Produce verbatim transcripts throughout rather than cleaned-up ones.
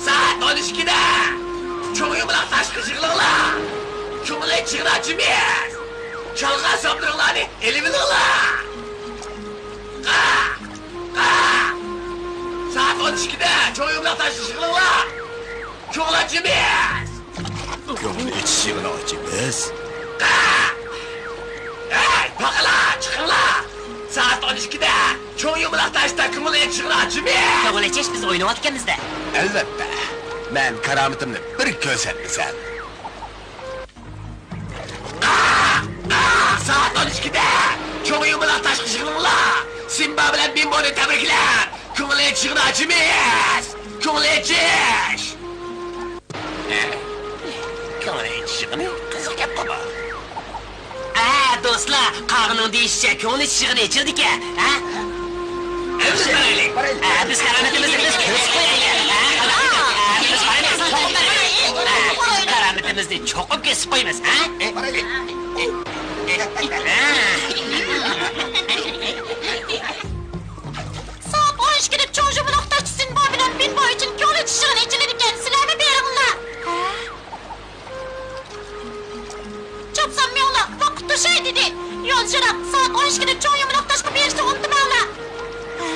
سائەت ئون ئىككىدە چوڭ يۇمىلاق تاشقا يىغىلىڭلار. كۆڭۈل ئېچىشىغىنا جىمىس. چالغان سوپلىرىڭلارنى ئېلىۋېلىڭلار. قا! قا! سائەت ئون ئىككىدە چوڭ يۇمىلاق تاشقا يىغىلىڭلار. كۆڭۈل ئېچىمىز. كۆڭۈل ئېچىش يىغىنى ئاچىمىز. ھەي، باقىلا، چىقىڭلار. سائەت ئون ئىككىدە چوڭ يۇمىلاق تاشتا كۆڭۈل ئېچىش يىغىنى ئاچىمىز. كۆڭۈل ئېچىش، بىز ئويناۋاتىكەنمىز-دە. ئەلۋەتتە. مەن كارامىتىمنى بىر كۆرسەتمىسەم. سائەت ئون ئىككىدە چوڭ يۇمىلاق تاشقا يىغىلىڭلار. سىمبا بىلەن بىمبونى تەبرىكلەپ، كۆڭۈل ئېچىش يىغىنى ئاچىمىز. كۆڭۈل ئېچىش. كۆڭۈل ئېچىش يىغىنى قىزىق گەپقۇ بۇ. ئە، دوستلار، قاغىنىڭ دېيىشىچە، كۆڭۈل ئېچىش يىغىنى ئېچىلدىكەن، ھە؟ ئە، بىز كارامىتىمىزنى بىز كېسىپ قويايلى، ھە؟ ئە، بىز بارايلى. ئە، كارامىتىمىزنى چوقۇم كېسىپ قويىمىز، ھە؟ سائەت ئون ئىككىدە چوڭ يۇمىلاق تاشتا سىمبا بىلەن بىمبو ئۈچۈن كۆڭۈل ئېچىش يىغىنى ئېچىلىدىكەن، سىلەرمۇ بېرىڭلار. ھە؟ چاپسان مېڭىڭلار، ۋاقىت توشاي دېدى. يول شىراق، سائەت ئون ئىككىدە چوڭ يۇمىلاق تاشقا بېرىشنى ئۇنتۇماڭلار. ھە؟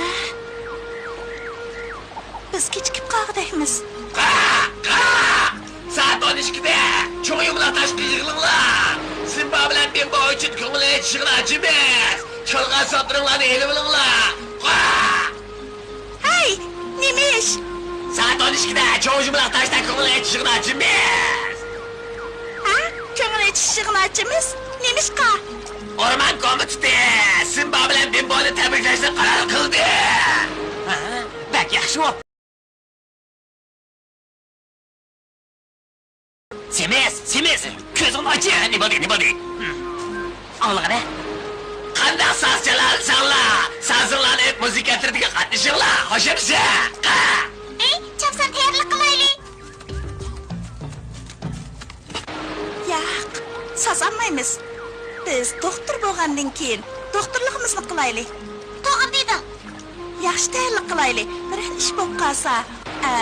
بىز كېچىكىپ قالغۇدەكمىز. قاق، قاق! سائەت ئون ئىككىدە چوڭ يۇمىلاق تاشقا يىغىلىڭلار. سىمبا بىلەن بىمبو ئۈچۈن كۆڭۈل ئېچىش يىغىنى ئاچىمىز. چالغان سوپلىرىڭلارنى ئېلىۋېلىڭلار. قاق! ھەي، نېمە ئىش؟ سائەت ئون ئىككىدە چوڭ يۇمىلاق تاشتا كۆڭۈل ئېچىش يىغىنى ئاچىمىز. ھە؟ كۆڭۈل ئېچىش يىغىنى ئاچىمىز؟ نېمىشقا؟ ئورمان كومىتېتى سىمبا بىلەن بىمبونى تەبرىكلەشنى قارار قىلدى. ھە؟ بەك ياخشى بوپتۇ. سېمىز، سېمىز، كۆزۈڭنى ئاچ! نېمە بولدى، نېمە بولدى؟ ئاڭلىغىنە. قانداق ساز چالالىساڭلار، سازىڭلارنى ئېلىپ مۇزىكا ئەترىتىگە قاتنىشىڭلار، خوش ئەمىسە؟ قا! ئەي، چاپسان تەييارلىق قىلايلى. ياق، ساز ئالمايمىز. بىز دوختۇر بولغاندىن كېيىن دوختۇرلۇقىمىزنى قىلايلى. توغرا دېدىڭ. ياخشى تەييارلىق قىلايلى. بىرەر ئىش بولۇپ قالسا، ئە،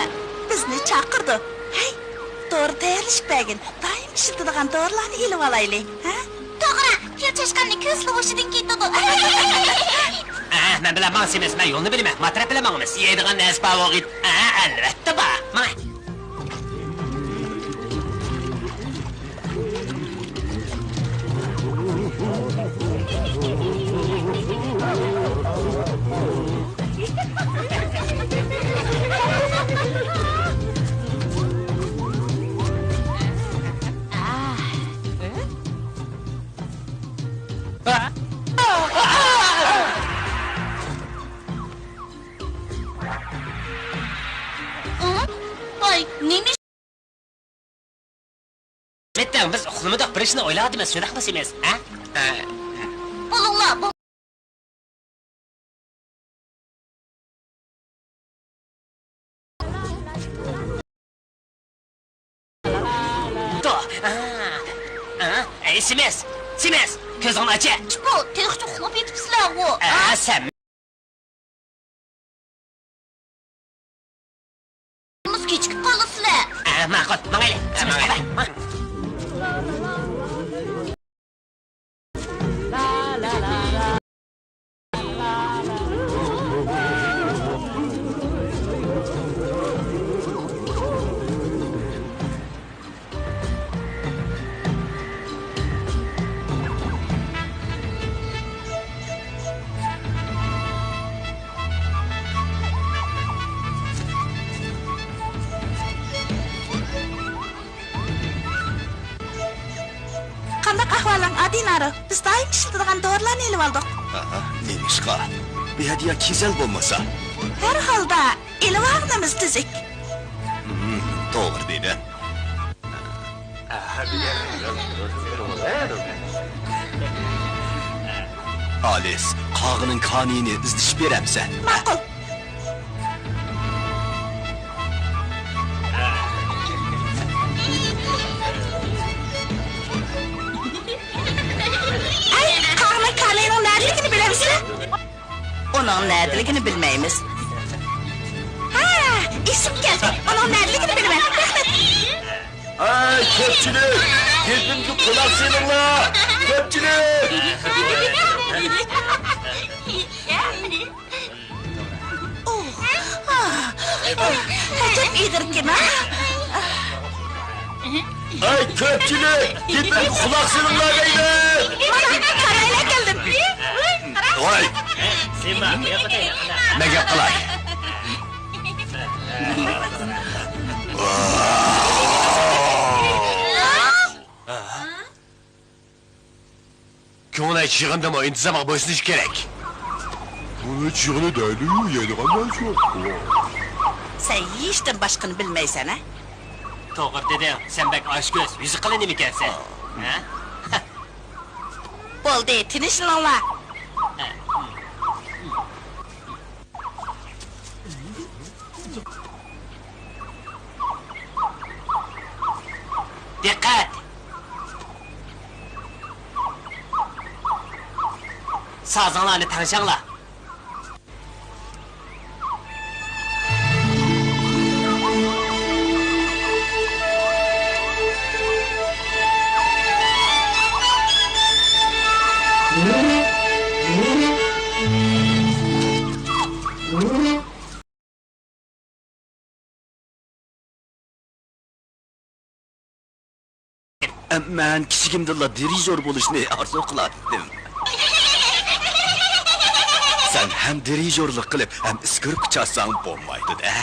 بىزنى چاقىرىدۇ. ھەي، دورا تەييارلىشىپ بەرگىن. دائىم ئىشلىتىدىغان دورىلارنى ئېلىۋالايلى، ھە؟ توغرا، پىل چاشقاننى كۆز لىۋۇشىدىن كېتىدۇ. ئە، مەن بىلەن ماڭسىمىز، مەن يولنى بىلىمەن. ما تەرەپ بىلەن ماڭىمىز؟ يەيدىغان نەرسە بار ۋاقىت. ئە، ئەلۋەتتە بار. ماڭاي. نېمە ئىش؟ ئەلۋەتتە، بىز ئۇخلىمىدۇق، بىر ئىشنى ئويلاۋاتىمىز، شۇنداقمۇ سىمىز؟ ھە؟ ھە. بولۇڭلار، بول-، تو. ھە. ھە. ئەي، سىمىز! سىمىز! كۆزۈڭنى ئاچە! بۇ، تېخىچە ئۇخلاپ يېتىپسىلەرغۇ. ھە، سەن. كېچىكىپ قالىسىلەر. ئە، ماقۇل، ماڭايلى. ئە، ماڭايلى. قانداق ئەھۋالىڭ، ئادىنارو؟ بىز دائىم ئىشلىتىدىغان دورىلارنى ئېلىۋالدۇق. ئاھا، نېمىشقا؟ بىر ھەدىيە كېسەل بولمىسا. ھەر ھالدا، ئېلىۋالغىنىمىز تۈزۈك. ھىم، توغرا دېدىڭ. ئالىس، قاغىنىڭ كانىيىنى ئىزدىشىپ بېرەمسەن؟ ماقۇل. ئەي، قاغىنىڭ كانىيىنىڭ نەدىلىكىنى بىلەمسىلەر؟ ئۇنىڭ نەدىلىكىنى بىلمەيمىز. ھە، ئېسىمگە كەلدى. ئۇنىڭ نەدىلىكىنى بىلىمەن. رەھمەت. ھەي، كۆپچىلىك! گېپىمگە قۇلاق سېلىڭلار! كۆپچىلىك! ئوھ، ئەجەب ئېغىركەن، ھە؟ ھەي، كۆپچىلىك! گېپىمگە قۇلاق سېلىڭلار دەيمەن! مانا، قارايلا كەلدىم. ۋاي! مەن گەپ قىلاي. كۆڭۈل ئېچىش يىغىنىدىمۇ ئىنتىزامغا بويسۇنۇش كېرەك. كۆڭۈل ئېچىش يىغىنى دەيدۇ، يەيدىغان نەرسە يوق. سەن يېيىشتىن باشقىنى بىلمەيسەن، ھە؟ توغرا دېدىڭ، سەن بەك ئاچكۆز، يۈزى قېلىن نېمىكەنسەن؟ ھە؟ بولدى، تىنچلىنىڭلار. دىققەت! سازىڭلارنى تەڭشەڭلار. مەن كىچىكىمدىنلا دىرىژور بولۇشنى ئارزۇ قىلاتتىم. سەن ھەم دىرىژورلۇق قىلىپ، ھەم ئىسكىرىپكا چالساڭ بولمايدۇ-دە.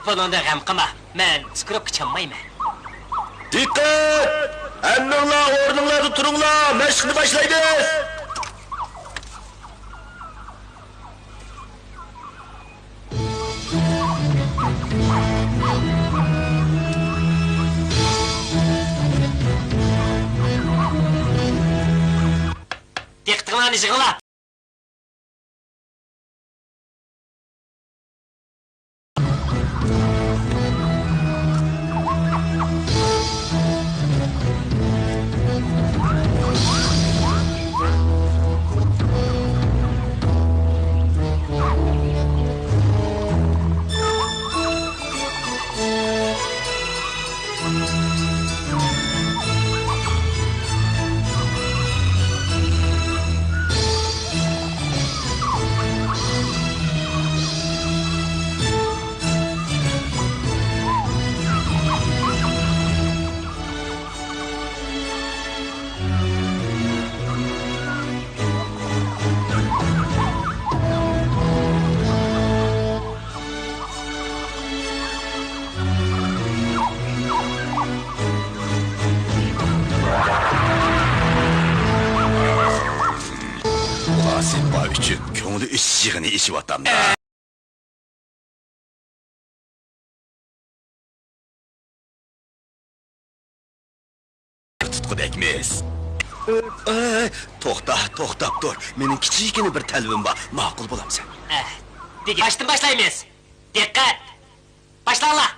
بۇنىڭدىن غەم قىلما، مەن ئىسكىرىپكا چالمايمەن. دىققەت! ھەممىڭلار ئورنۇڭلاردا تۇرۇڭلار، مەشىقنى باشلايمىز! دىققىتىڭلارنى يىغىڭلار! ئۇلار سىنپا ئۈچۈن كۆڭلى ئېچىش يىغىنى ئېچىۋاتامدا. ئەي، توختا، توختاپ تۇر. مېنىڭ كىچىككىنە بىر تەلىپىم بار. ماقۇل بولامسەن؟ ئە، دېگەن باشتىن باشلايمىز. دىققەت! باشلاڭلار!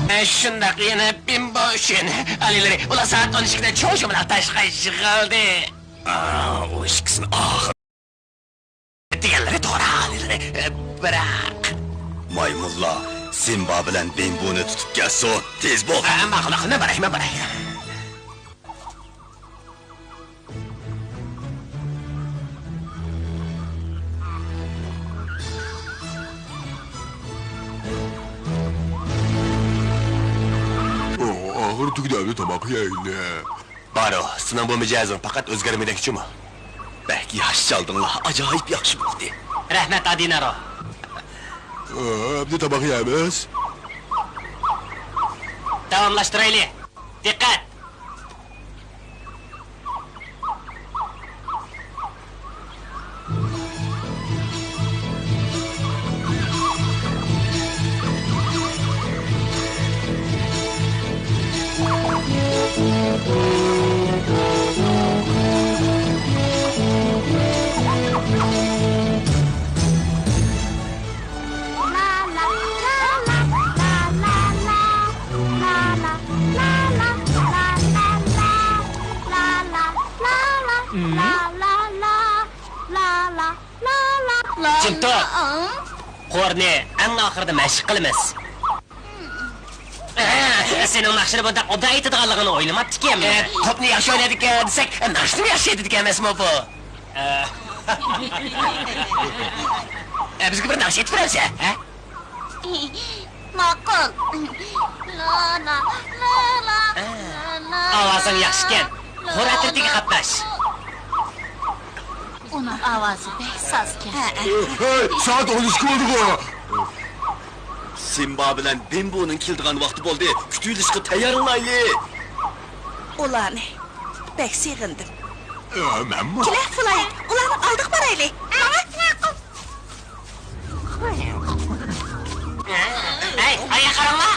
ئە، شۇنداق، يەنە بىمبو ئۈچۈن. ئالىيلىرى، ئۇلار سائەت ئون ئىككىدە چوڭ شۇمىلاق تاشقا يىغىلدى. ئا، ئۇ ئىككىسىنى ئاخىر دېگەنلىرى توغرا، ئالىيلىرى. ئە، بىراق. مايمۇنلار، سىمبا بىلەن بىمبونى تۇتۇپ كەلسۇن. تېز بول. ئە، ماقۇل، ماقۇل، مەن باراي، مەن باراي. ئاخىرى تۈگىدى، ئەمدى تاماق يەيلى. بارۇ، سېنىڭ بۇ مىجەزىڭ پەقەت ئۆزگەرمىدەك جۇمۇ. بەك ياخشى چالدىڭلار، ئاجايىپ ياخشى بولدى. رەھمەت، ئادىنارو. ئەمدى تاماق يەيمىز. داۋاملاشتۇرايلى. دىققەت! جىمتۇت! قورنى ئەڭ ئاخىرىدا مەشىق قىلىمىز. ئە، سېنىڭ ناخشىنى بۇنداق ئوبدان ئېيتىدىغانلىقىنى ئويلىماپتىكەنمەن. ئە، توپنى ياخشى ئوينايدىكەن دېسەك، ناخشىنىمۇ ياخشى ئېيتىدىكەن ئەمەسمۇ بۇ؟ ئە. ئە، بىزگە بىر ناخشا ئېيتىپ بېرەمسەن، ھە؟ ماقۇل. لا، لا، لا، لا، ئە، لا، لا، ئاۋازىڭ ياخشىكەن. لا، خور ئەترىتىگە لا، قاتناش. ئۇنىڭ ئاۋازى بەك سازكەن. ھەي، سائەت ئون ئىككى بولدىغۇ. سىمبا بىلەن بىمبونىڭ كېلىدىغان ۋاقتى بولدى. كۈتۈۋېلىشقا تەييارلىنايلى. ئۇلارنى بەك سېغىندىم. ئە، مەنمۇ. كېلە، فۇلاي، ئۇلارنىڭ ئالدىغا بارايلى. ماڭا. ھەي، ئاياغ قاراڭلار!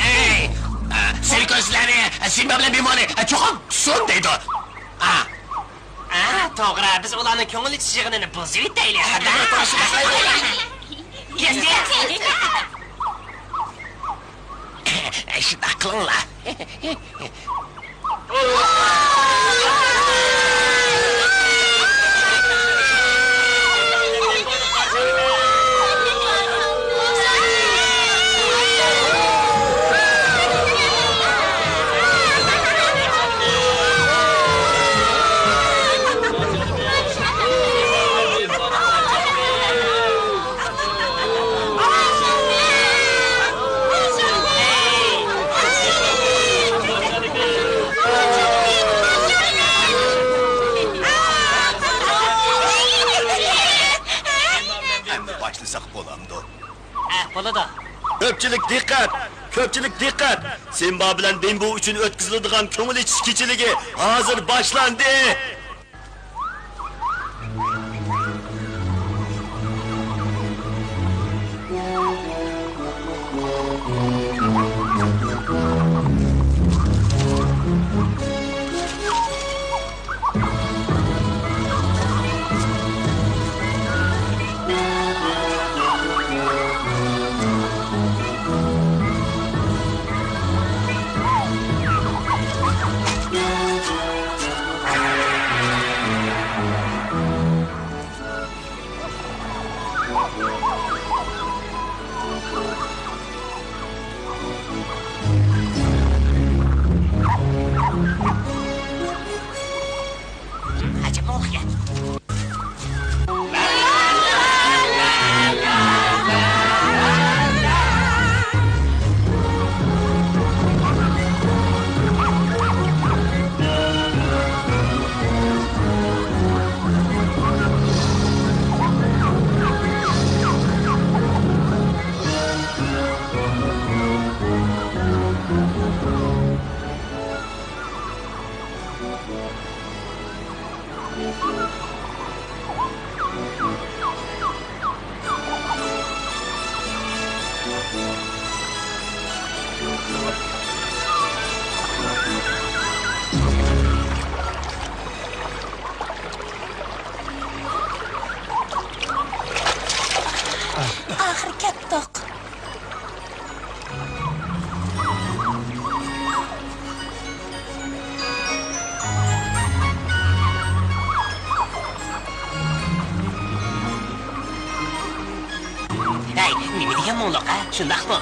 ئەي، ئە، سېنى كۆرسىلەرنى، سىمبا بىلەن بىمبونى، ئە، چوقۇم تۇتسۇن دەيدۇ. ئا. ئا، توغرا، بىز ئۇلارنىڭ كۆڭۈل ئېچىش يىغىنىنى بۇزۇۋېتەيلى. كەچتى. شۇنداق قىلىڭلار. ئەمدى باشلىساق بولامدۇ؟ ئە، بولىدۇ. كۆپچىلىك دىققەت! كۆپچىلىك دىققەت! سىمبا بىلەن بىمبو ئۈچۈن ئۆتكۈزۈلىدىغان كۆڭۈل ئېچىش كېچىلىكى ھازىر باشلاندى! قىر كەتتۇق. ھەي، نېمە دېگەن مۇڭلۇق، ھە؟ شۇنداقمۇ؟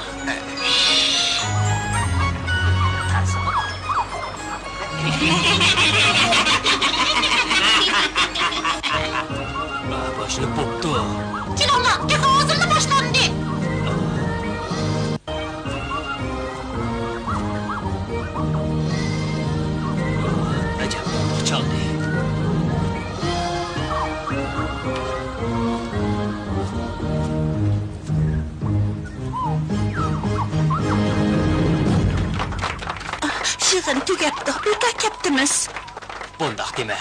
باشلىنىپ بوپتۇ. كېلىڭلار، تېخى ھازىرلا باشلاندى. ئەجەب، چالدى. يىغىن تۈگەپتۇ، بىكار كەپتىمىز. بۇنداق دېمە.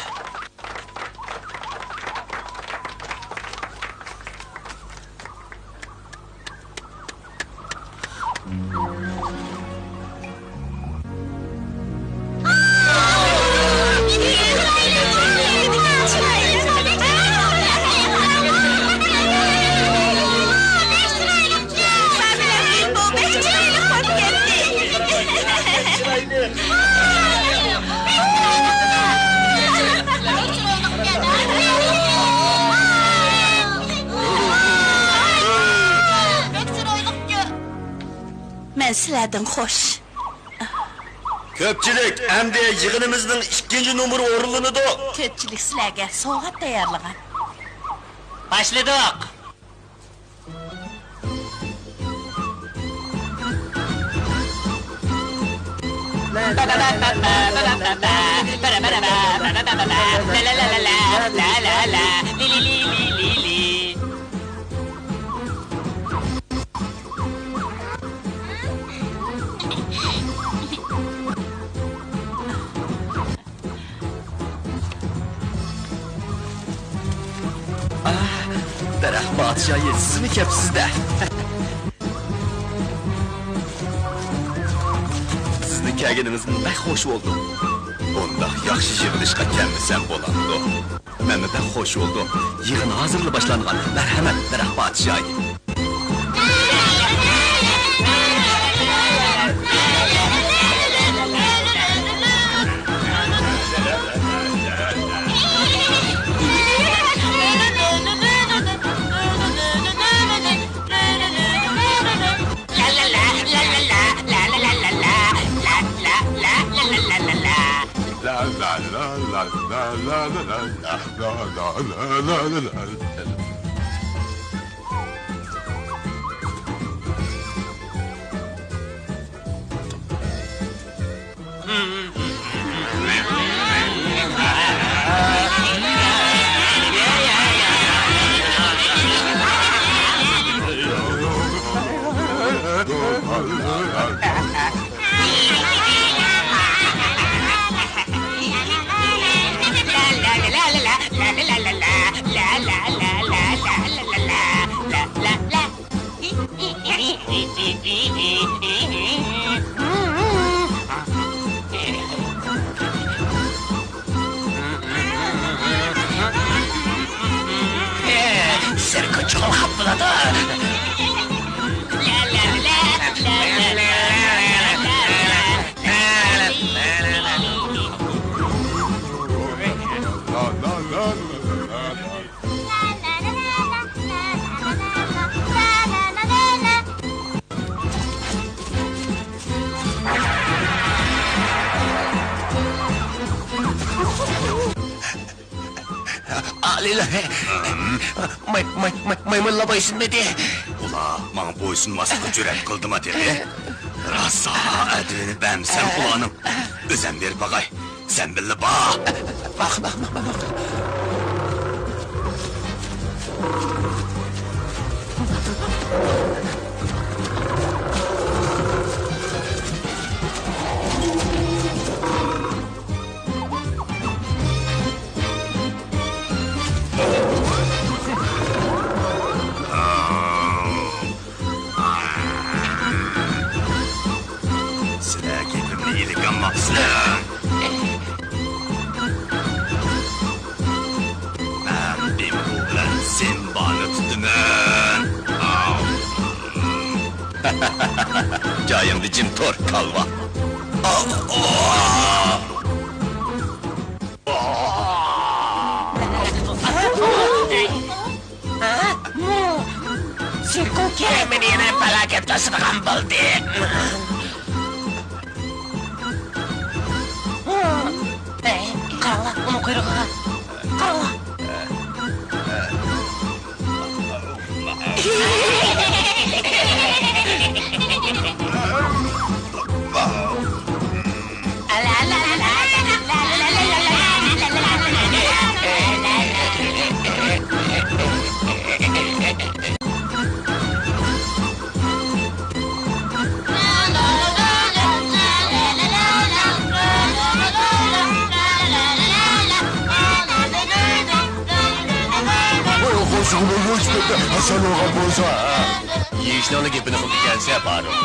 مەن سىلەردىن خوش. كۆپچىلىك، ئەمدى يىغىنىمىزنىڭ ئىككىنچى نومۇرى ئورۇنلىنىدۇ. كۆپچىلىك سىلەرگە سوۋغات تەييارلىغان. باشلىدۇق. ئاھ، دەرەخ پادىشاھى، سىزمۇ كەپسىز-دە. سىزنىڭ كەلگىنىڭىزدىن بەك خوش بولدۇم. بۇنداق ياخشى يىغىلىشقا كەلمىسەم بولامدۇ؟ مەنمۇ بەك خوش بولدۇم. يىغىن ھازىرلا باشلانغان. مەرھەمەت، دەرەخ پادىشاھى. سىركى چۇقۇم خاپا بولىدۇ. ئالىيلار، ماي-، ماي-، ماي-، مايمۇنلار بويسۇنمىدى. ئۇلار ماڭا بويسۇنماسلىققا جۈرئەت قىلدىما تېخى؟ راسا ئەدىلىنى بەرمىسەم ئۇلارنىڭ. ئۆزەم بېرىپ باقاي. سەن بىللە بار. باق، باق، باق، باق، باق. سىلەر گېپىمنى ئىلىك ئاڭلاپسىلەر. جايىڭدا جىم تۇر، كالۋا. سېركوكى! مېنى يەنە پالاكەت توسىدىغان بولدى. قاراڭلار، ئۇنىڭ قۇيرۇقىغا. قاراڭلار. ۋاي، قورسىقىمنى يۇيۇپ كەتتى، ھەسەل بولغان بولسا. يېيىشنىڭلا گېپىنى قىلىدىكەنسەن، پارۇق.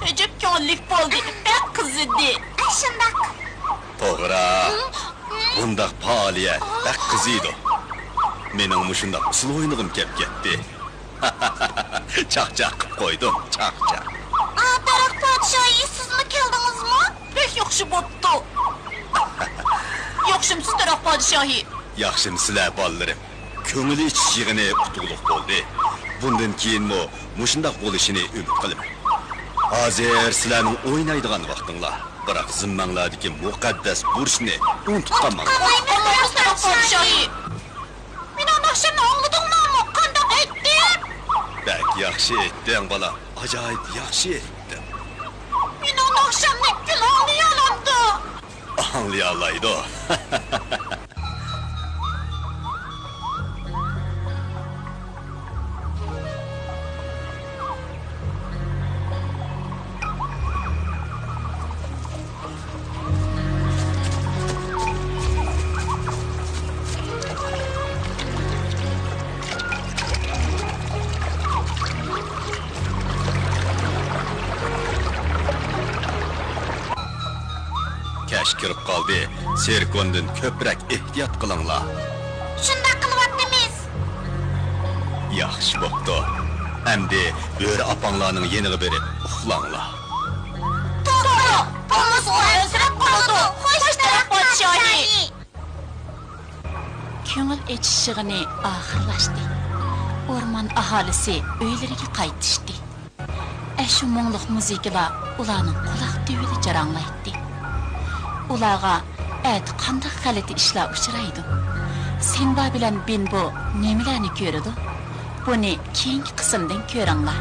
ئەجەب كۆڭۈللۈك بولدى، بەك قىزىدى. ئە، شۇنداق. توغرا. ھە؟ بۇنداق پائالىيەت بەك قىزىيدۇ. مېنىڭ مۇشۇنداق ئۇسسۇل ئوينىغۇم كەپ كەتتى. چاقچاق قىپ قويدۇم، چاقچاق. ئا، دەرەخ پادىشاھى، سىزمۇ كەلدىڭىزمۇ؟ بەك ياخشى بوپتۇ. ياخشىمسىز، دەرەخ پادىشاھى؟ ياخشىمسىلەر، بالىلىرىم؟ كۆڭۈل ئېچىش يىغىنى ئۇتۇقلۇق بولدى. بۇندىن كېيىنمۇ مۇشۇنداق بولۇشىنى ئۈمىد قىلىمەن. ھازىر سىلەرنىڭ ئوينايدىغان ۋاقتىڭلار. بىراق زىممەڭلاردىكى مۇقەددەس بۇرچنى ئۇنتۇپ قالماڭلار. ئۇنتۇپ قالمايمىز، دەرەخ پادىشاھى. مېنىڭ ناخشامنى ئاڭلىدىڭلارمۇ؟ قانداق ئېيتتىم؟ بەك ياخشى ئېيتتىڭ، بالام. ئاجايىپ ياخشى ئېيتتىڭ. مېنىڭ ناخشامنى كىم ئاڭلىيالامدۇ؟ ئاڭلىيالايدۇ. كەچ كىرىپ قالدى، سېركوندىن كۆپرەك ئېھتىيات قىلىڭلار. شۇنداق قىلىۋاتىمىز. ياخشى بوپتۇ. ئەمدى بۆرە ئاپاڭلارنىڭ يېنىغا بېرىپ ئۇخلاڭلار. توغرا، تومۇزغا ئەنسىرەپ قالىدۇ. خوش، دەرەخ پادىشاھى. كۆڭۈل ئېچىش يىغىنى ئاخىرلاشتى. ئورمان ئاھالىسى ئۆيلىرىگە قايتىشتى. ئەشۇ مۇڭلۇق مۇزىكىلار ئۇلارنىڭ قۇلاق تۈۋىدە جاراڭلايتتى. ئۇلارغا ئەتە قانداق غەلىتە ئىشلار ئۇچرايدۇ؟ سىمبا بىلەن بىمبو نېمىلەرنى كۆرىدۇ؟ بۇنى كېيىنكى قىسىمدىن كۆرۈڭلار.